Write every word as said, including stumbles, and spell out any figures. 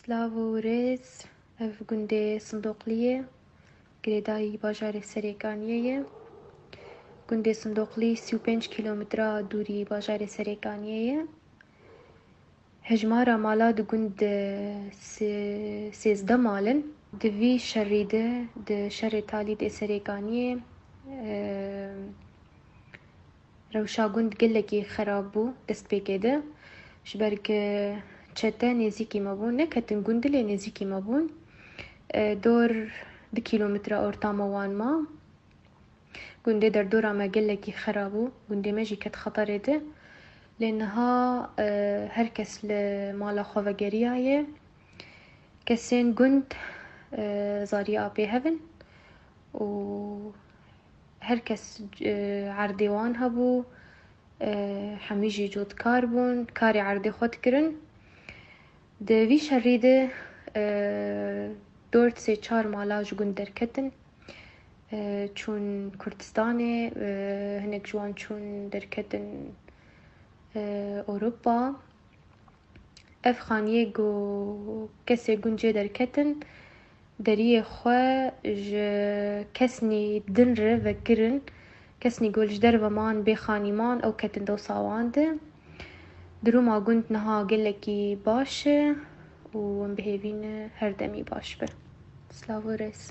Silav û rêz. Ev gundê Sindoqlî ye. Girêdayî bajarê Serêkaniyê ye. Gundê Sindoqlî sî û pênc kîlometre dûrî bajarê Serêkaniyê ye. Hejmara mala di gund de sê-, sêzdeh mal in. Di vî şerî de, di şerê talî de Serêkaniyê, e, rewşa gund gelekî xerab bû destpêkê de. Ji ber ku çete nêzîkî me bûn, neketin gund lê nêzîkî me bûn. E, dor du kîlometre orta me wan ma. Gundê derdora me gelekî xerab bû. Gundê me jî ket xeterê de. Lê niha, e, her kes li mala xwe vegeriyaye. Kesên gund, e, zariya apê hev in û her kes, e, erdê wan hebû, e, hemî jî cotkar bûn, karê erdê xwe dikirin. Di vî şerî de, e, dor sê çar mala ji gund derketin, e, çûn Kurdistanê, e, hinek ji wan çûn derketin, e, Ewropa. Ev xaniyê ku kesê gund jê derketin, deriyê xwe ji kesnî din re vekirin. Kesnî ku li ji derve man bê xanî man, ew ketin dewsa wan de. Duruma gund niha gelekî baş e û em bi hêvî ne her demî baş be. Silav û rêz.